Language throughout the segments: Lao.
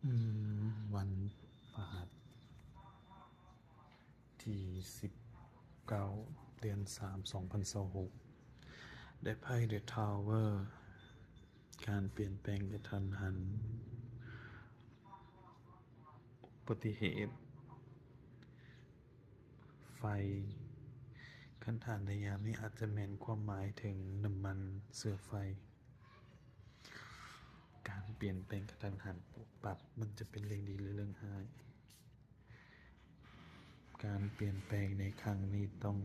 ອືມ ວັນພະຫັດທີສິບເກົ້າ ເດືອນສາມ ສອງພັນຊາວຫົກ ໄດ້ໄພ້ເດີທາວເວີ ການປ່ຽນແປງກະທັນຫັນ, ອຸບັດຕິເຫດ, ໄຟ. ຄັນຖານໃນຍາມນີ້ອາດຈະແມ່ນຄວາມໝາຍເຖິງນ້ຳມັນເຊື້ອໄຟ. ການປ່ຽນແປງກະທັນຫັນປຸບປັບ ມັນຈະເປັນເລື່ອງດີ ຫຼື ເລື່ອງຮ້າຍ? ການປ່ຽນແປງໃນຄັ້ງນີ້ຕ້ອງ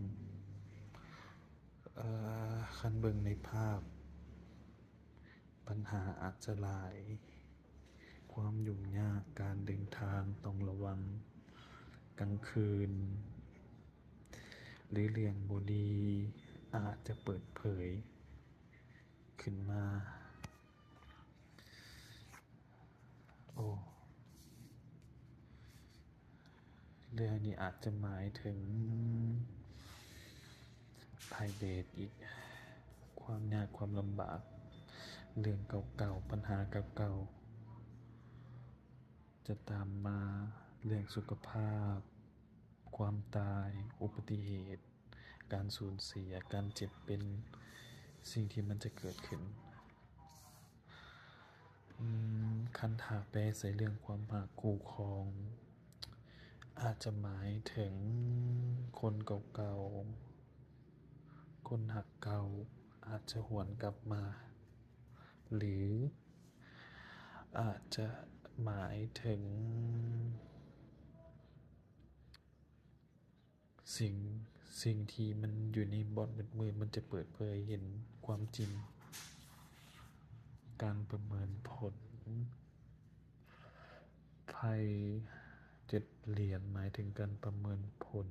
ເອີ ຄັນເບິ່ງໃນພາບ ບັນຫາອາດຈະຫຼາຍ, ຄວາມຫຍຸ້ງຍາກ, ການເດີນທາງຕ້ອງລະວັງກາງຄືນ ຫຼື ເລື່ອງບໍ່ດີອາດຈະເປີດເຜີຍຂຶ້ນມາ. ໂອ້ ເລື່ອງນີ້ອາດຈະໝາຍເຖິງໄພເບດອີກ, ຄວາມຍາກຄວາມລຳບາກ, ເລື່ອງເກົ່າໆ, ບັນຫາເກົ່າໆຈະຕາມມາ, ເລື່ອງສຸຂະພາບ, ຄວາມຕາຍ, ອຸບັດຕິເຫດ, ການສູນເສຍ, ການເຈັບເປັນ, ສິ່ງທີ່ມັນຈະເກີດຂຶ້ນ. ອືມ ຄັນຖ້າແປໃສ່ເລື່ອງຄວາມຮັກຄູ່ຄອງ ອາດຈະໝາຍເຖິງຄົນເກົ່າໆ, ຄົນຮັກເກົ່າອາດຈະຫວນກັບມາ ຫຼື ອາດຈະໝາຍເຖິງ ສິ່ງ ສິ່ງທີ່ມັນຢູ່ໃນບ່ອນມືດໆ ມັນຈະເປີດເຜີຍເຫັນຄວາມຈິງ. ການປະເມີນຜົນ, ໄພເຈັດຫຼຽນໝາຍເຖິງການປະເມີນຜົນ,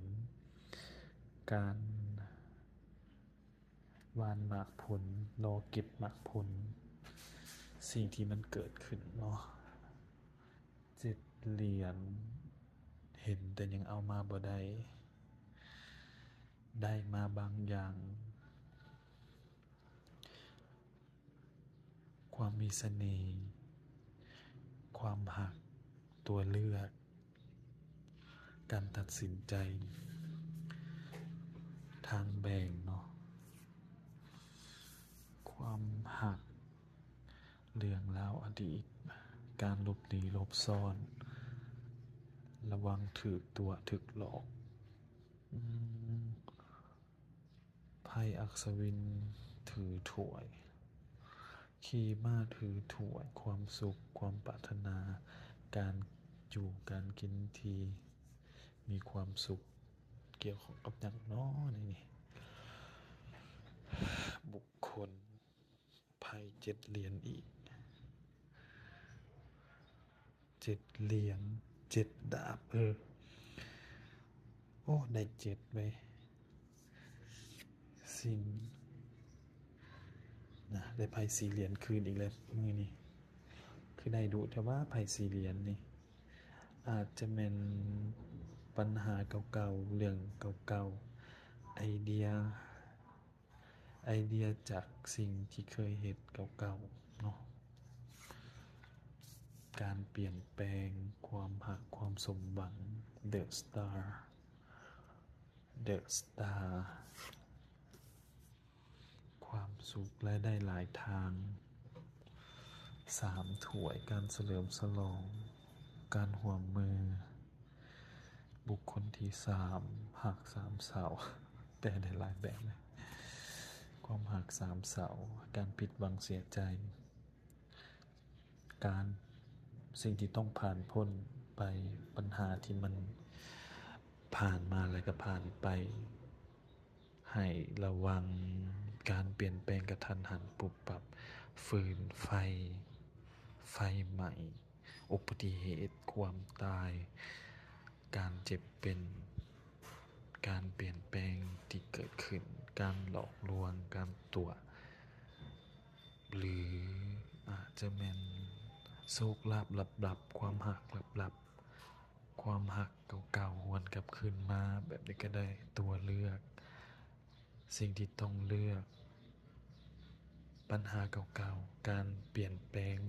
ການຫວ່ານໝາກຜົນ, ລໍເກັບໝາກຜົນ, ສິ່ງທີ່ມັນເກີດຂຶ້ນເນາະ. ເຈັດຫຼຽນ ເຫັນແຕ່ຍັງເອົາມາບໍ່ໄດ້, ໄດ້ມາບາງຢ່າງ, ຄວາມມີສະເໜ່, ຄວາມຮັກ, ຕົວເລືອກ, ການຕັດສິນໃຈ, ທາງແບ່ງເນາະ, ຄວາມຮັກ, ເລື່ອງລາວອະດີດ, ການຫຼົບໜີຫຼົບຊ້ອນ, ລະວັງຖືກຕົວະຖືກຫຼອກ. ອືມ ໄພອັກສະວິນຖືຖ້ວຍ, ຂີ່ມ້າຖືຖ້ວຍ, ຄວາມສຸກ, ຄວາມປາດຖະໜາ, ການຢູ່ການກິນທີ່ມີຄວາມສຸກ. ກ່ຽວຂ້ອງກັບຫຍັງເນາະໃນນີ້? ບຸກຄົນ. ໄພເຈັດຫຼຽນອີກ, ເຈັດຫຼຽນ, ເຈັດດາບ, ເອີ ໂອ້ ໄດ້ເຈັດເວີຍ. ສິ່ງນະ ໄດ້ໄພສີ່ຫຼຽນຄືນອີກແລ້ວມື້ນີ້, ຄືໄດ້ດຸແທ້ວ່າໄພສີ່ຫຼຽນນີ້. ອາດຈະແມ່ນບັນຫາເກົ່າໆ, ເລື່ອງເກົ່າໆ, ໄອເດຍ ໄອເດຍຈາກສິ່ງທີ່ເຄີຍເຮັດເກົ່າໆເນາະ, ການປ່ຽນແປງ, ຄວາມຮັກ, ຄວາມສົມຫວັງ, The Star, The Star, ຄວາມສຸກ, ລາຍໄດ້ຫຼາຍທາງ, ສາມຖ້ວຍ, ການສະເຫຼີມສະຫຼອງ, ການຮ່ວມມື. ບຸກຄົນທີສາມ ຮັກສາມເສົາ, ແປໄດ້ຫຼາຍແບບເລີຍ, ຄວາມຮັກສາມເສົາ, ການຜິດຫວັງເສຍໃຈ, ການ ສິ່ງທີ່ຕ້ອງຜ່ານພົ້ນໄປ, ບັນຫາທີ່ມັນຜ່ານມາແລ້ວກໍຜ່ານໄປ, ໃຫ້ລະວັງການປ່ຽນແປງກະທັນຫັນ, ປຸບປັບ, ຟືນໄຟ, ໄຟໄໝ້, ອຸບັດຕິເຫດ, ຄວາມຕາຍ, ການເຈັບເປັນ, ການປ່ຽນແປງທີ່ເກີດຂຶ້ນ, ການຫຼອກລວງ, ການຕົວະ ຫຼື ອາດຈະແມ່ນໂຊກລາບລັບໆ, ຄວາມຮັກລັບໆ, ຄວາມຮັກເກົ່າໆຫວນກັບຄືນມາ, ແບບນີ້ກໍໄດ້. ຕົວເລືອກ, ສິ່ງທີ່ຕ້ອງເລືອກ, ບັນຫາເກົ່າໆ, ການປ່ຽນແປງ